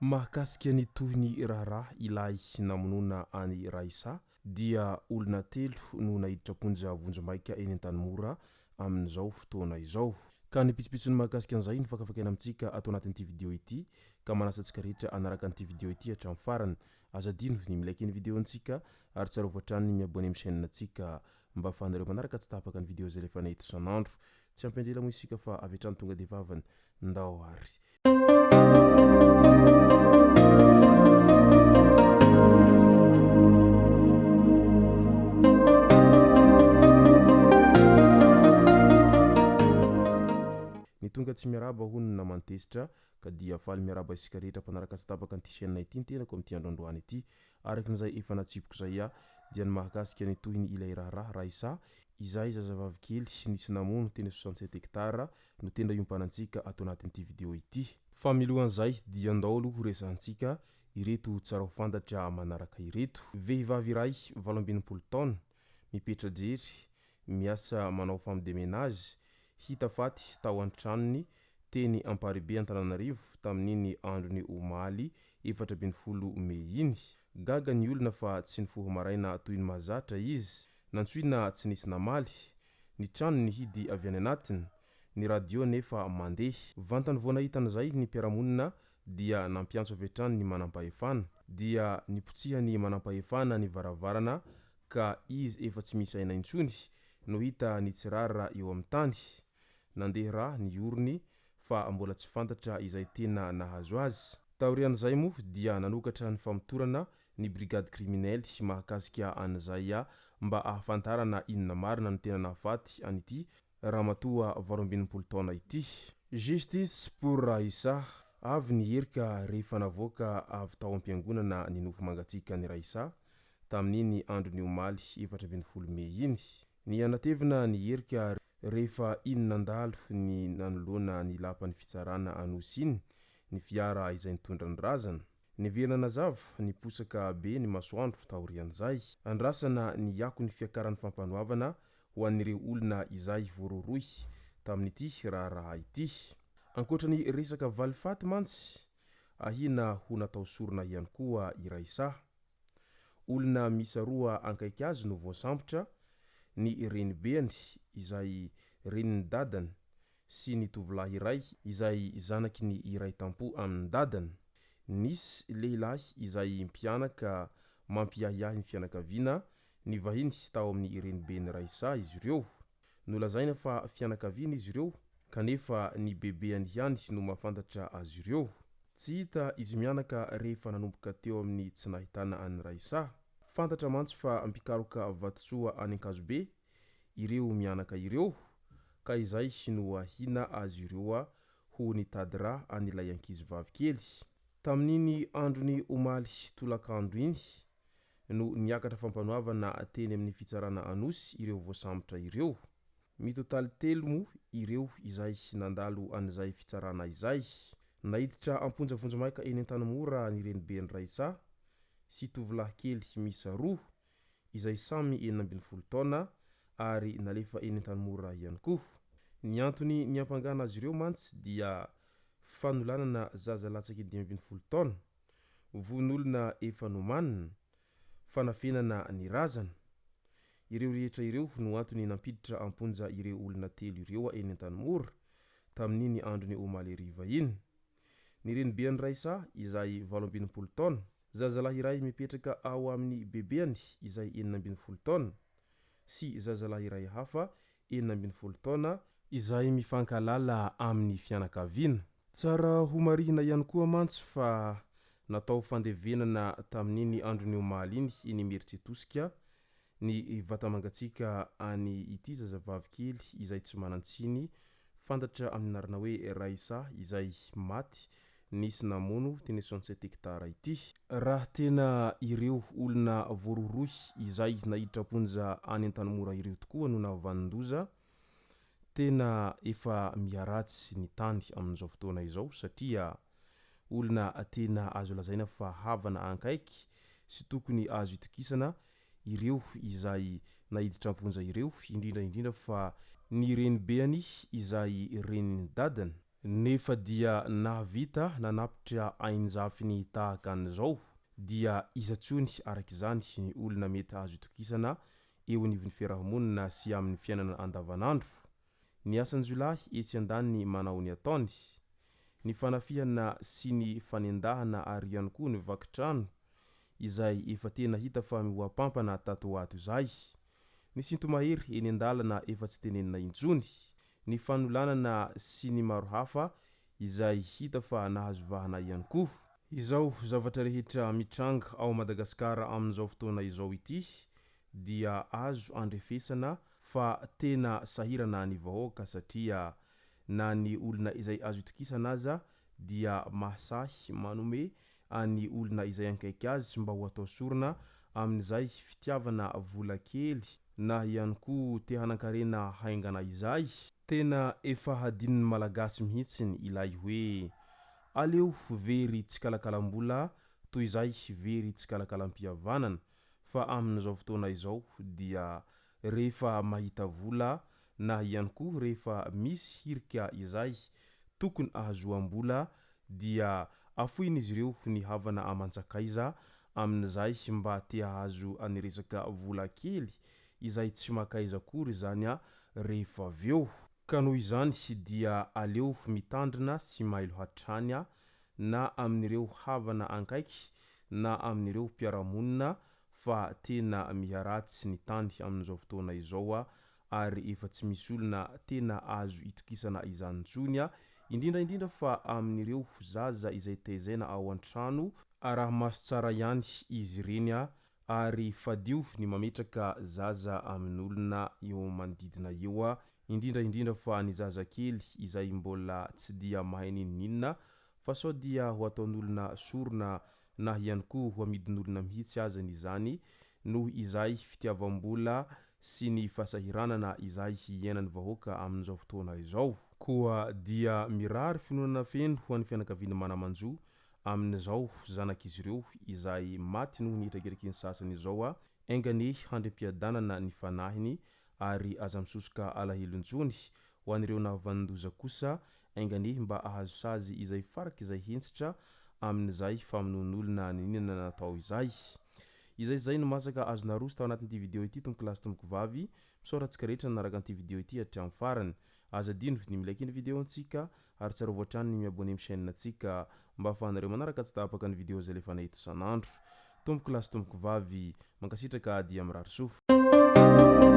Mahakasika ny tohin'ny raharaha ilay namonoana an'i Raissa dia olona telo no naiditra am-ponja vonjimaika eny Antanimora amin'izao fotoana izao. Ka ny pitsopitsony mahakasika an'izay no fakafakaina amintsika ato anatin'ity video ity ka manasa antsika rehetra hanaraka an'ity video ity hatramin'ny farany. Aza adino ny mi-like ny video-ntsika ary tsarovy hatrany ny mi-abonner amin'ny chaîne-ntsika mba afahanareo manaraka tsy tapaka ny video izay alefanay eto isan'andro. Tsy ampy andrela moa isika fa avy hatrany tonga dia vavany. Ndao ary. Ny tonga tsy miarahaba hono ny naman'i Tezitra ka dia faly miarahaba isika rehetra mpanaraka tsy tapaka an'ity chaîne ity ny tenako amin'ity andro androany ity. Araka izay efa natsipiko izay aho dia ny mahakasika ny tohiny ilay raharaha Raissa izay zazavavy kely nisy namono teny 67 hectares no tena iompanantsika ato anatin'ity video ity. Fa milohan'izay dia ndao aloha ho resahantsika ireto tsara ho fantatra manaraka ireto. Vehivavy iray 68 taona, mipetra-drery, miasa manao femme de ménage, hita faty tao an-tranony teny Amparibe Antananarivo tamin'iny andron'ny omaly 14 mey iny. Gaga ny olona fa tsy nifoha maraina toy ny mahazatra izy. Nantsoina tsy nisy namaly. Ny trano nihidy avy any anatiny, ny radio anefa mandeha. Vantany vao nahita an'izay ny mpiara-monina dia nampiantso avy hatrany ny manampahefana. Dia nipotsihan'ny manampahefana ny varavarana ka izy efa tsy misy aina intsony no hita nitsirara eo amin'ny tany. Nandeha rà ny orony fa mbola tsy fantatra izay tena nahazo azy. Taorian'izay moa dia nanokatra ny famotorana ny brigade criminelle mahakasika an'izay mba ahafantarana inona marina no tena nahafaty an'ity ramatoa 68 taona ity. Justice pour Raissa, Avy ny herika rehefa navoaka avy tao am-piangonana ny nofo mangatsiakan'i Raissa tamin'iny andron'ny omaly 14 mey iny. Nihanatevina ny herika rehefa iny nandalo ny nanoloana ny lapan'ny fitsarana Anosy iny ny fiara izay nitondra ny razana. Niverina nazava, niposaka be ny masoandro taorian'izay. Andrasana ny akon'ny fiakaran'ny fampanoavana ho an'ireo olona izay voarohirohy tamin'ity raharaha ity. Ankoatra ny resaka valifaty mantsy, ahiana ho natao sorona ihany koa i Raissa. Olona miisa roa ankaiky azy no voasambotra, ny renibeany izay renin'ny dadany sy ny tovolahy iray izay zanaky ny iray tampo amin'ny dadany. Nisy lehilahy izay mpianaka mampiahiahy ny fianakaviana nivahiny tao amin'ny reniben'i Raissa izy ireo. Nolazaina fa fianakaviana izy ireo kanefa ny bebeany ihany no mahafantatra azy ireo. Tsy hita izy mianaka rehefa nanomboka teo amin'ny tsy nahitana an'i Raissa. Fantatra mantsy fa mpikaroka vatosoa any Ankazobe ireo mianaka ireo ka izay no ahiana azy ireo ho nitady rà an'ilay ankizivavy kely. Tamin'iny andron'ny omaly tolakandro iny no niakatra fampanoavana teny amin'ny fitsarana Anosy ireo voasambotra ireo. Mitotaly telo moa ireo izay nandalo an'izay fitsarana izay. Naiditra am-ponja vonjimaika eny Antanimora ny reniben'i Raissa sy tovolahy kely miisa roa izay samy 16 taona ary nalefa eny Antanimora ihany koa. Ny antony niampangana azy ireo mantsy dia fanolanana zaza latsaky ny 15 taona, vono olona efa nomanina, fanafenana ny razana. Ireo rehetra ireo no antony nampiditra am-ponja ireo olona telo ireo eny Antanimora tamin'iny andron'ny omaly hariva iny. Ny renibean'i Raissa izay 68 taona, Zazalahy iray mipetraka ao amin'ny bebeany izay 16 taona sy zazalahy iray hafa 16 taona izay mifankahalala amin'ny fianakaviana. Tsara homarihina ihany koa mantsy fa natao fandevenana tamin'iny andron'ny omaly iny eny Imerintsiatosika ny vata-mangatsiaka any ity zazavavy kely izay tsy manan-tsiny fantatra amin'ny anarana hoe Raissa izay maty nisy namono teny 67 hectares ity. Raha tena ireo olona voarohirohy izay naiditra am-ponja any Antanimora ireo tokoa no nahavanon-doza, tena efa miharatsy ny tany amin'izao fotoana izao satria. Olona tena azo lazaina fa havana ankaiky sy tokony azo itokisana ireo izay naiditra am-ponja ireo, indrindra indrindra fa ny renibeany izay renin'ny dadany. Nefa dia nahavita nanapitra ain-jafiny tahaka an'izao, dia iza tsony araka izany ny olona mety azo itokisana eo anivon'ny fiarahamonina sy amin'ny fiainana andavanandro? Ny asan-jiolahy etsy andaniny manao ny ataony. Ny fanafihana sy ny fanendahana ary ihany koa ny vaky trano izay efa tena hita fa mihoa-pampana tato ho ato izay. Ny sinto-mahery eny an-dalana efa tsy tenenina intsony. Ny fanolanana sy ny maro hafa izay hita fa nahazo vahana ihany koa. Izao zavatra rehetra mitranga ao Madagasikara amin'izao fotoana izao ity dia azo andrefesana fa tena sahirana ny vahoaka satria na ny olona izay azo itokisana aza dia mahasahy manome an'ny olona izay ankaiky azy mba ho atao sorona amin'izay fitiavana vola kely na ihany koa te hanankarena haingana izay. Tena efa hadinon'ny Malagasy mihitsiny ilay hoe aleo very tsikalakalam-bola toy izay very tsikalakalam-pihavanana fa amin'izao fotoana izao dia rehefa mahita vola na ihany koa rehefa misy hirika izay tokony ahazoam-bola dia afoin'izy ireo ny havana aman-tsakaiza amin'izay mba te hahazo ny resaka vola kely izay tsy makaiza akory izany rehefa avy eo. Ka noho izany dia aleo mitandrina sy mailo hatrany na amin'ireo havana ankaiky na amin'ireo mpiara-monina fa tena miharatsy ny tany amin'izao fotoana izao ary efa tsy misy olona tena azo itokisana izany intsony, indrindra indrindra fa amin'ireo zaza izay tezaina ao an-trano, araha-maso tsara ihany izy ireny ary fadio ny mametraka zaza amin'olona eo manodidina eo, indrindra indrindra fa ny zazakely izay mbola tsy dia mahay n'inon'inona fa sao dia ho ataon'olona sorona na ihany koa ho amidin'olona mihitsy azany izany noho izay fitiavam-bola sy ny fahasahiranana izay iainan'ny vahoaka amin'izao fotoana izao. Koa dia mirary fiononana feno ho an'ny fianakavian'ny mana-manjo amin'izao zanak'izy ireo izay maty noho ny hetraketraky ny sasany izao, enga anie handrim-piadanana ny fanahiny ary aza misosoka alahelo intsony. Ho an'ireo nahavanon-doza kosa, enga anie mba ahazo sazy izay farak'izay hentitra amin'izay famonoan'olona niniana natao izay. Izay izay no masaka azo naroso tao anatin'ity video ity tompokolahy sy tompokovavy. Misaotra antsika rehetra nanaraka an'ity video ity hatramin'ny farany. Aza adino ny mi-like ny video antsika ary tsarovy hatrany ny mi-abonner amin'ny chaîne antsika mba ahafahanareo manaraka tsy tapaka ny video izay alefanay eto isan'andro. Tompokolahy sy tompokovavy, mankasitraka dia mirary soa.